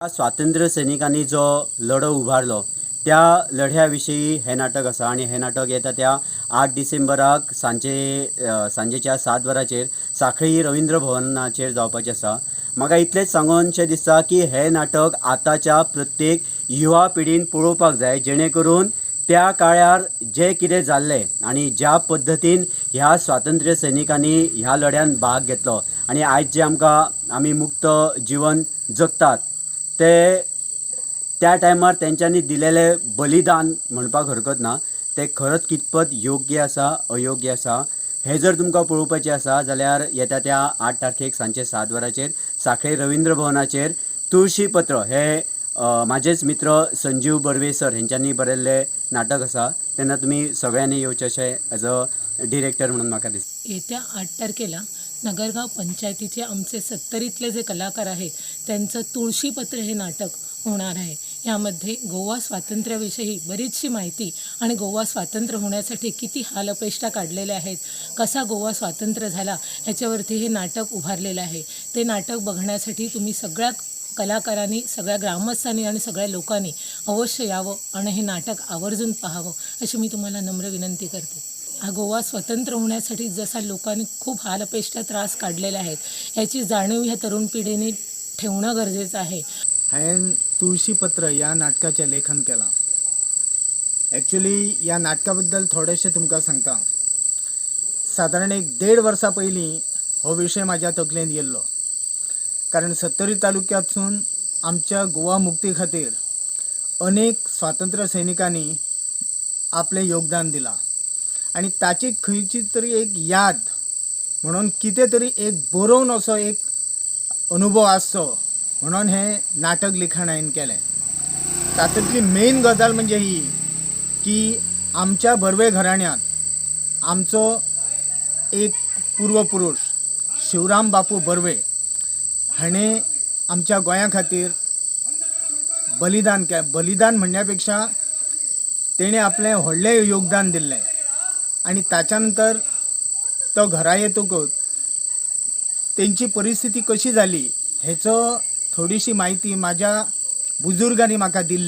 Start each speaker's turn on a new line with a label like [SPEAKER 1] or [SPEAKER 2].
[SPEAKER 1] स्वातंत्र्य सैनिकांनी जो लढो उबारलो त्या लढ्या विशयी हें नाटक आसा आनी हें नाटक येता त्या 8 डिसेंबराक सांजेच्या 7 वरांचेर सांखळी रविंद्र भवनाचेर जावपाचें आसा. म्हाका इतलेंच सांगूनशें दिसता की हें नाटक आतांच्या प्रत्येक युवा पिढीन पळोवपाक जाय, जेणे करून त्या काळार जें कितें जाल्लें आनी ज्या पद्दतीन ह्या स्वातंत्र्य सैनिकांनी ह्या लढ्यान भाग घेतलो आनी आयज जें आमकां आमी मुक्त जिवन जगतात ते त्या टायमार तेंच्यांनी दिलेलें बलिदान म्हणपाक हरकत ना, तें खरंच कितपत योग्य आसा अयोग्य आसा हें जर तुमकां पळोवपाचें आसा जाल्यार येता त्या 8 तारखेक सांजचे 7 वरांचेर सांखळे रविंद्र भवनाचेर तुळशी पत्र हे म्हाजेच मित्र संजीव बर्वे सर हेंच्यांनी बरयल्लें नाटक आसा, तेन्ना तुमी सगळ्यांनी येवचें अशें एज अ डिरेक्टर म्हणून म्हाका दिसता.
[SPEAKER 2] येत्या 8 तारखेला नगरगाव पंचायतीचे आमचे 70तले जे कलाकार आहेत त्यांचं तुळशीपत्र हे नाटक होणार आहे. यामध्ये गोवा स्वातंत्र्याविषयी बरीचशी माहिती आणि गोवा स्वातंत्र्य होण्यासाठी किती हालअपेष्टा काढलेल्या आहेत, कसा गोवा स्वातंत्र्य झाला ह्याच्यावरती हे नाटक उभारलेलं आहे. ते नाटक बघण्यासाठी तुम्ही सगळ्या कलाकारांनी, सगळ्या ग्रामस्थांनी आणि सगळ्या लोकांनी अवश्य यावं आणि हे नाटक आवर्जून पाहावं अशी मी तुम्हाला नम्र विनंती करते. हा गोवा स्वतंत्र होण्यासाठी जसा लोकांनी खूप हालअपेष्टा त्रास काढलेले आहेत ह्याची जाणीव ह्या तरुण पिढीने ठेवणं गरजेचं आहे.
[SPEAKER 3] हांवें तुळशी पत्र ह्या नाटकाचें लेखन केलां. एक्चुली ह्या नाटका बद्दल थोडेशें तुमकां सांगता. सादारण एक 1.5 वर्सां पयलीं हो विशय म्हाज्या तकलेंत येयल्लो, कारण सत्तरी तालुक्यांतसून आमच्या गोवा मुक्ती खातीर अनेक स्वातंत्र्य सैनिकांनी आपलें योगदान दिलां आनी ताची खंयची तरी एक याद म्हणून कितें तरी एक बरोवन असो एक अनुभव आसचो म्हणून हें नाटक लिखाण हांवें केलें. तातूंतली मेन गजाल म्हणजे ही की आमच्या बर्वे घराण्यांत आमचो एक पूर्वपुरूष शिवराम बापू बर्वे हाणें आमच्या गोंया खातीर बलिदान केलें. बलिदान म्हणण्या पेक्षा तेणें आपलें व्हडलें योगदान दिल्लें आनी ताच्या नंतर तो घरा येतकूच तेंची परिस्थिती कशी जाली हेचो थोडीशी म्हायती म्हाज्या बुजुर्गांनी म्हाका दिल्ली.